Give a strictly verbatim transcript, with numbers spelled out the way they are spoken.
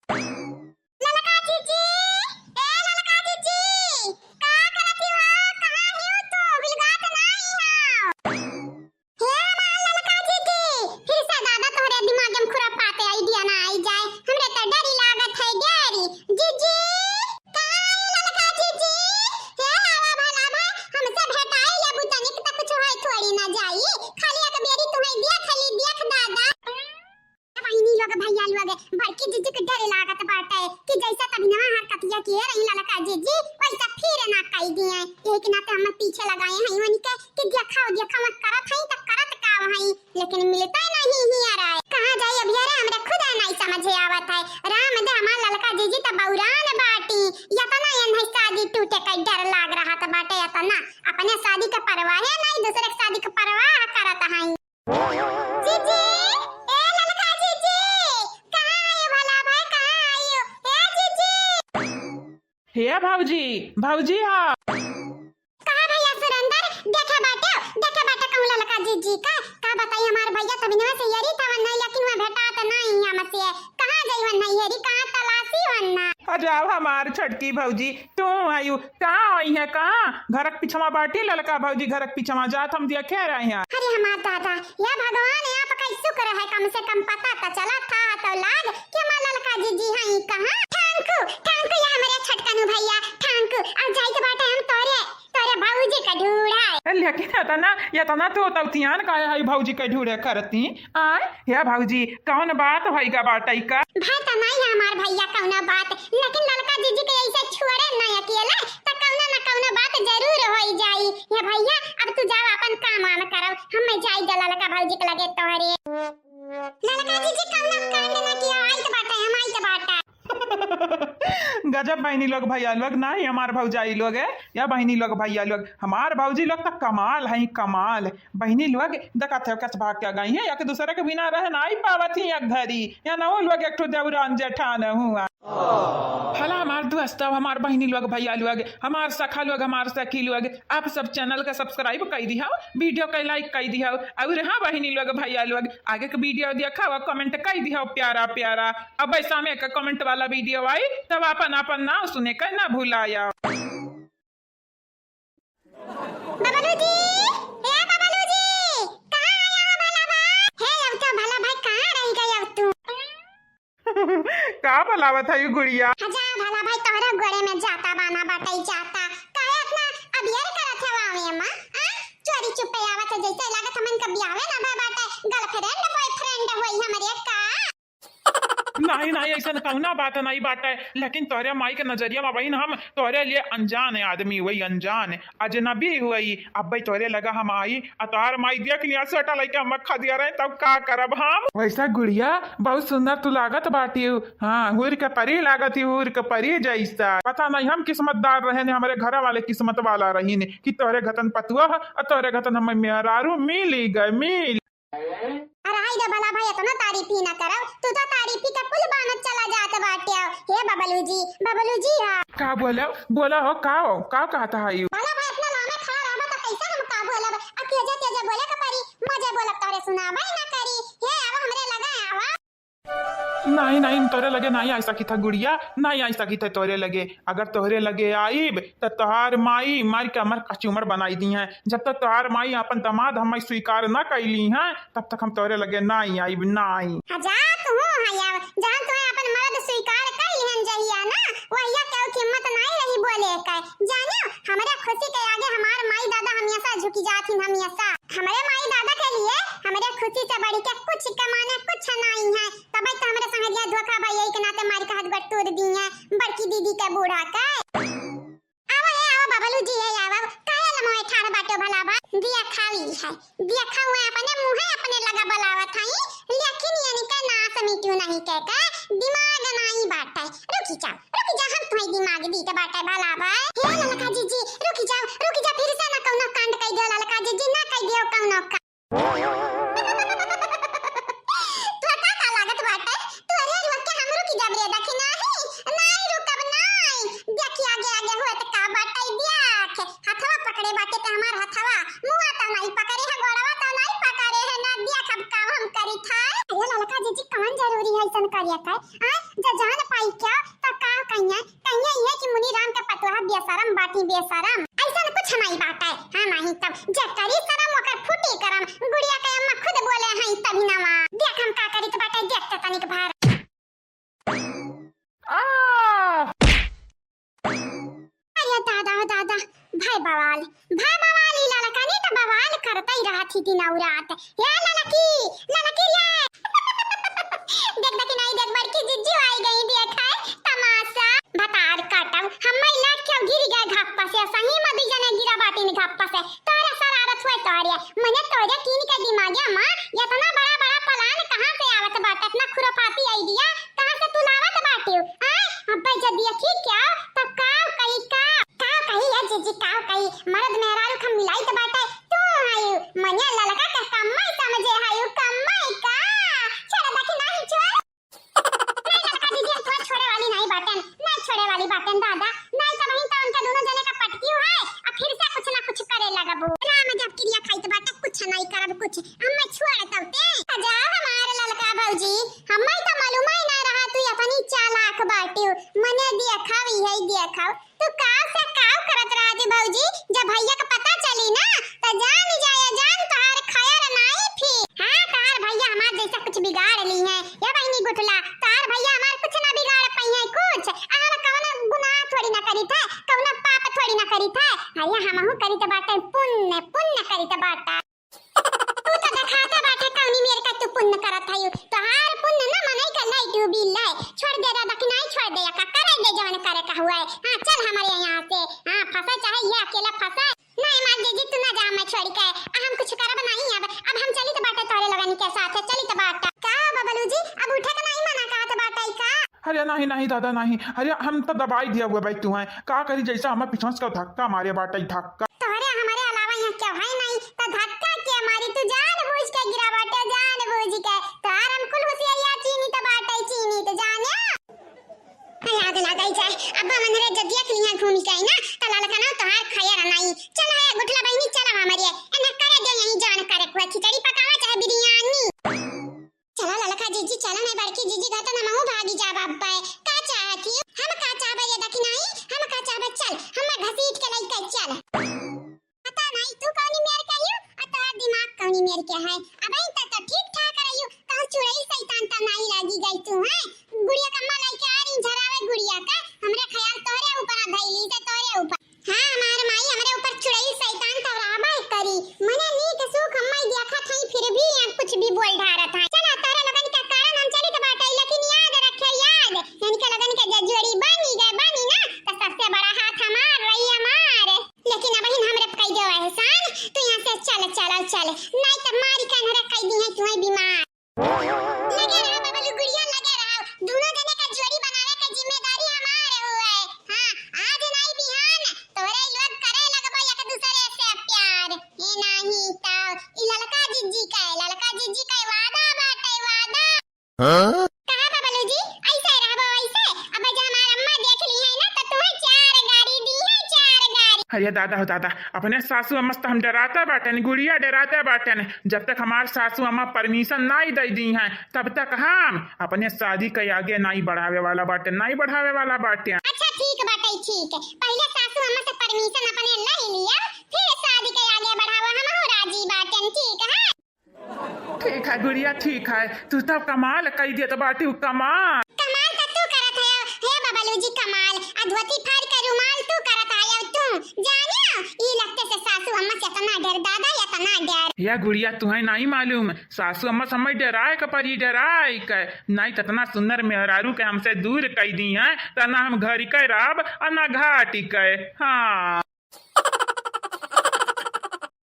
ललका जीजी, ए ललका जीजी, का करत ही हो? कहाँ ही हो तू? बिलगात नाही हो। हे हमार ललका जीजी, फिर से दादा तोहरे दिमाग में खुरापात idea ना आई जाए। हमरे तो डरी लागत है गैरी। जीजी, का आई ललका जीजी? हे आवा भला भाई, हमसे भेटाई लेबू तनिक त कुछ होई थोड़ी ना जाई। खाली एक बेरी तुम्हें देख ली, देख दादा। बहिनी लोग, भैया लोग, बड़की जीजी के डर लागत बाटे कि जैसा तभी नवा हरकतिया किए रही ललका जीजी, वैसा फिर ना कई दिए। यही के नाते हम पीछे लगाए हैं उनके कि देखा, देखा मत करत हई त करत का हई, लेकिन मिलता नहीं ही आ रहा है। कहाँ जाई अब यार, हमरा खुद नहीं समझे आवत है। राम दे हमार ललका जीजी त बौरान बाटी, यतना एन्हे शादी टूटे का डर लाग रहा त बाटे, यतना अपने शादी के परवाहे नहीं, दूसरे के शादी के परवाह करत हई। जीजी, ए ललका जीजी, कहाँ आयो भला भाई, कहाँ आयो? ए जीजी। हे भौजी, भौजी हा। कहाँ भैया सुरेंदर, देखे बाटे, देखे बाटे कहूँ ललका जीजी का? का बताई हमार भैया तबिनवा से यरी तवन नहीं, लेकिन वह भेटात नहीं हमसे। कहाँ जाई वन नहीं हेरी, कहाँ तलाशी वन ना? अरे अब हमार छोटकी भौजी, तू आयु, कहाँ आई है, कहाँ? घरक पिछवा बाटी ललका भौजी, घरक पिछवा जात हम देखे रहे हैं। अरे हमार दादा, या भगवान, आपका शुक्र है, कम से कम पता त चला था, तो लाग कि हमार ललका जीजी हैं कहाँ। ठांकू, ठांकू, या हमारे छोटकनू भैया, ठांकू, अब जाई के बाटे हम तोरे, तोरे भौजी का ढूंढा है। ए, लेकिन एतना, एतना तू तौतियान काहे है भौजी के ढूंढे करती? आय, हे भौजी, कौन बात भई गा बाटई का? भाई त नहीं है हमार भैया कौनो बात, लेकिन ललका जीजी के ऐसे छोड़े नहीं अकेले, त कौनो न कौनो बात जरूर होई जाई। हे भैया, अब तू जाओ अपन काम वाम करो, हम मैं जाई जा ललका भौजी के लगे तोहरे। ललका जीजी कौनो कांड न किया, आइत बाटे, हम आइत बाटे। गजब बहिनी लोग भैया लोग, नहीं हमार भौजाई लोग है, या बहिनी लोग भैया लोग, हमार भौजी लोग त कमाल है, कमाल। बहिनी लोग, देखत है कस भाग के गई है, एक दूसरे के बिना रह नाई पावत ही एक घरी। या नौ लोग एक ठो देवरान जेठान हुआ। भला हमार दोस्त, हमार बहिनी लोग, भैया लोग, हमार सखा लोग, हमार सखी लोग, आप सब channel का subscribe कई दिहाओ, video का like कई दिहाओ। और हाँ बहिनी लोग, भैया लोग, आगे के video देखा हुआ comment कई दिहाओ प्यारा प्यारा। अब ऐसा में एक comment वाला video आई, तब आपन आपन नाम सुने का ना भुलाया। बबलू जी, ए बबलू जी, कहाँ आया हो भला भाई? हे अब तो भला भाई कहाँ रह गए अब तू? का बोलावत है यू गुड़िया? अच्छा भला भाई तोहरा गोड़े में जाता बाना बाटई जाता। काहे इतना अबियर करत है वावे अम्मा? आ? चोरी चुप्पे आवत है जैसे लागत हमन का बियाहे ना भा बाटे। Girlfriend boyfriend होई हमरे का? नहीं, नहीं, ऐसन कौना बात नहीं बाटे, लेकिन तोहरे माई के नजरिया में बहिन हम तोहरे लिए अनजान आदमी हुई, अनजान, अजनबी हुई। अब्बे तोहरे लगा हम आई, आ तोहार माई देख लिया, सोटा लइके हम खा दिया रहे, तब का करब हम? वैसा गुड़िया, बहुत सुंदर तू लागत बाटी। हाँ, हुर के परी लागत ही, हुर के परी जैसा। पता नहीं हम किस्मतदार रहे ने, हमरे घर वाले किस्मत वाला रही ने कि तोहरे घतन पतुआ ह, आ तोहरे घतन हम मेहरारू मिली गए, मिल। अरे आई रे भला भाई, इतना तारीफ ही ना करब, तू तो तारीफी के पुल बानत चला जात बाटे। हे बबलू जी, बबलू जी हा। का बोलो, बोलो हो, का हो, का कहता है यू? भला भाई, इतना लामे खड़ा रहबा तो कैसे हम का बोलब? आ तेजे तेजे बोले के परी, मजे बोलब तोहरे सुनाबे ना करी। हे आवा हमरे लगे आवा। नहीं, नहीं, तोरे लगे नहीं आ सकी था गुड़िया, नहीं आ सकी था तोरे लगे। अगर तोहरे लगे आइब, त तोहार माई मार के हमर कचूमर बनाई दी हैं। जब तक तोहार माई अपन दामाद हमें स्वीकार न कैली हैं, तब तक हम तोहरे लगे नाई आइब, नाई। हाँ, जा तू, हाँ, याव, जहाँ तोहे अपन मर्द स्वीकार कैली हैं जहिया ना, वहिया केहू के हिम्मत नाई रही बोले के। जानियो, हमरे खुशी के आगे हमार माई दादा हमेशा झुकी जात हिन, हमेशा। हमरे माई दादा के लिए हमरे खुशी से बढ़ के कुछ कमाने कुछ नाई है। तबे तो हमरे संगरिया धोखा भाई यही के नाते मारी के हाथ गोड़ तोड़ दी है, बड़की दीदी के बूढ़ा के। आवा, ए, आवा, बबलू जी, ए, आवा। काहे लमोए ठाड़ बाटो भला बा? दिया खावी है। दिया खाऊ है, अपने मुँहे अपने लगा बलावत हई। लेकिन यानी के नाश मिटू नहीं के, के दिमाग नहीं बाटे। रुकी जाओ, रुकी जाओ, हम तुम्हें दिमाग दी के बाटे भला बा। हे ललका जीजी, रुकी जाओ, रुकी जाओ, फिर से ना कौनो कांड कई दियो ललका जीजी, ना कई दियो कौनो का-, तोहका का लागत बाटे? तोहरे रुक के हम रुक जाब रे, देखी नाही, नाही रुकब नाही। देखी आगे आगे होत का बाटे, देख। हथवा पकड़े बाटे ते हमार हथवा, मुआ तो नाही पकड़े है, गोड़वा तो नाही पकड़े है, ना देख अब का हम करी था। अरे ललका जीजी, कौन जरूरी है ऐसन करिया का? आ, जा जान पाई ती बेशरम, अइसन कुछ नाहीं बाटे। हाँ, नाहीं तब जे करी शरम ओकर फूटी करम। गुड़िया के अम्मा खुद बोले हैं तभी नवा। देख हम का करित बाटे, देख त तनिक भर। आ! अरे दादा, दादा, भाई बवाल, भाई बवाल, ई ललकनी त बवाल करतै रहत ही दिन और रात। ए ललकी, ललकी रे। देख, देख, नाहीं देख, बड़की जिज्जी आई गई, देख है तमाशा। भतार काटब, हम्मै लाग के गिर गए घप्पा से, सही में दुइ जने गिरा बाटिन घप्पा से। तोरे शरारत हुए तोरे, मने तोरे कीन के दिमागे में इतना बड़ा बड़ा plan कहाँ से आवत बाटे, इतना खुराफाती idea कहाँ से तू लावत बाटिउ? आय, अब्बे जब देखी क्या, तो काव कही का, काव कही है जीजी, काव कही, मर्द मेहरारू खम मिलाई तो बाटे, तू आयु, मने ललका के कम्मै समझे हायु, कम्मै का, छोड़ बाकी नहीं छोड़। नहीं ललका दीदी, हम तोहर छोड़े वाली नहीं बाटेन, नहीं छोड़े वाली बाटेन दादा, नहीं तो वहीं तो उनके दोनों जने का पटकी है, अब फिर से कुछ ना कुछ करे लगबू। राम जब किरिया खाइत बाटे, कुछ नहीं करब कुछ, हम्मै छोड़ तब ते। जा हमार ललका भौजी, हम्मै तो मालूम ही ना रहा तू इतनी चालाक बाटिउ, मने देखाव, यही देखाव। तू काव से काव करत रहती भौजी, जब भैया का पता चली ना, त जान जाए जान तोहार खैर नाई फिर। हाँ, तोहार भैया हमार जैसा कुछ बिगाड़ ली है। या बहिनी गुठला, तोहार भैया हमार कुछ ना बिगाड़ पाई है कुछ। आ हम कौनो गुनाह थोड़ी ना करी थे, कौनो पाप थोड़ी ना करी थे। भैया हमहू करी त बाटे पुण्य, पुण्य करी त बाटे। तू तो देखाते बाटे कौनी मेर का तू पुण्य करत हयू। तोहार पुण्य ना मनई का लाइट बिल है। छोड़ दे दादा कि नहीं छोड़ दे, का करे दे जवन करे का हुआ है। हाँ, चल हमारे यहाँ से। हाँ, फंसे चाहे ये अकेला फंसे। नहीं मार दीदी, तू ना जा मैं छोड़ के। आ, हम कुछ करब नहीं अब। अब हम चलित बाटे तोहरे लोगन के साथ, चलित बाटे। का बबलू जी, अब उठे का नहीं मना कहत बाटे का? अरे नहीं, नहीं दादा, नहीं। अरे हम तो दबाई दिया हुआ भाई तू है। का करी, जैसा हमें पीछे से धक्का मारे बाटे, धक्का। तोहरे हमरे अलावा यहाँ केहू है नहीं, त धक्का के मारी? तू जानबूझ के गिरा बाटे, जानबूझ के। तोहार हम कुल होशियारिया चीनित बाटे, चीनित जाने। आग लगाई जाए, अब मनरे जदिया के यहाँ घूमी जाए ना, त ललकना तोहार खैर नाई। चल है गुठला बहिनी, चल हमरे, एने करे दे यहीं जान करे, कोई खिचड़ी पकावा चाहे बिरयानी। चला ललका जीजी, चला नहीं बड़की जीजी घर तो हमहू भागी जाब अब्बे। का चाहत ही? हम का चाहबे ये दखिनाई? हम का चाहबे? चल, हमें घसीट के लइके चल। पता नहीं तू कौनी मेर के आयु, आ तोहार दिमाग कौनी मेर के है। अबे त, त ठीक ठाक रहियो, कहूँ चुड़ैल शैतान त नहीं लागी गई तू, हैं? गुड़िया कम्मा लइके आ रही झरावे गुड़िया का, हमरे ख्याल तोहरे ऊपर आ धइली से तोहरे ऊपर। हाँ, हमार माई हमरे ऊपर चुड़ैल शैतान तवराबा करी। मने नीक सुख हम्मै देखत हई, फिर भी यहाँ कुछ भी बोल ढारत हई। चला, तोरे लोगन के कारण हम चलित बाटे, लेकिन याद रखे, याद, इनके लोगन के जजुअरी बनी गए, बनी ना, तो सबसे बड़ा हाथ हमार रही, हमार। लेकिन अब हिन हमरे कई दो एहसान, तू यहाँ से चल, चल, चल, नहीं तो मारी के हमरे कई दी है तुम्हें बीमार। लगे रहो बबलू गुड़िया, लगे रहो। दोनों जने का जोड़ी बनावे के जिम्मेदारी हमार हुए। हाँ, आज नाई बिहान तोरे लोग करे लगबो एक दूसरे से प्यार। ए नाही तो ई ललका जिज्जी का, ललका जिज्जी का वादा बाटे, वादा। हाँ? कहा बबलू जी, ऐसे रहबो ऐसे? अब जब हमार अम्मा देख ली है ना, तो तुम्हें चार गाड़ी दी है, चार गाड़ी। अरे दादा हो दादा, अपने सासू अम्मा से तो हम डराते बाटन, गुड़िया डराते बाटन। जब तक हमार सासू अम्मा permission नाई दे दी हैं, तब तक हम अपने शादी के आगे नाई बढ़ावे वाला बाटन, नाई बढ़ावे वाला बाटन। अच्छा ठीक बाटे, ठीक। पहले सासू अम्मा से permission अपने ले लिया, फिर शादी के आगे बढ़ावा, हमहू राजी बाटन, ठीक है? ठीक है गुड़िया, ठीक है। तू तो कमाल कई देत बाटी, कमाल। कमाल तो तू करत है, हे बबलू जी, कमाल। आ धोती फाड़ के रुमाल तू करत है, अब तू जानियो, ई लगते से सासू अम्मा से इतना डर, दादा इतना डर। या गुड़िया, तुहै नाई मालूम, सासू अम्मा से हमें डराए के परी, डराए के। नाई त इतना सुंदर मेहरारू के हमसे दूर कई दी हैं, त ना हम घर के रहब, आ ना घाट के। हाँ।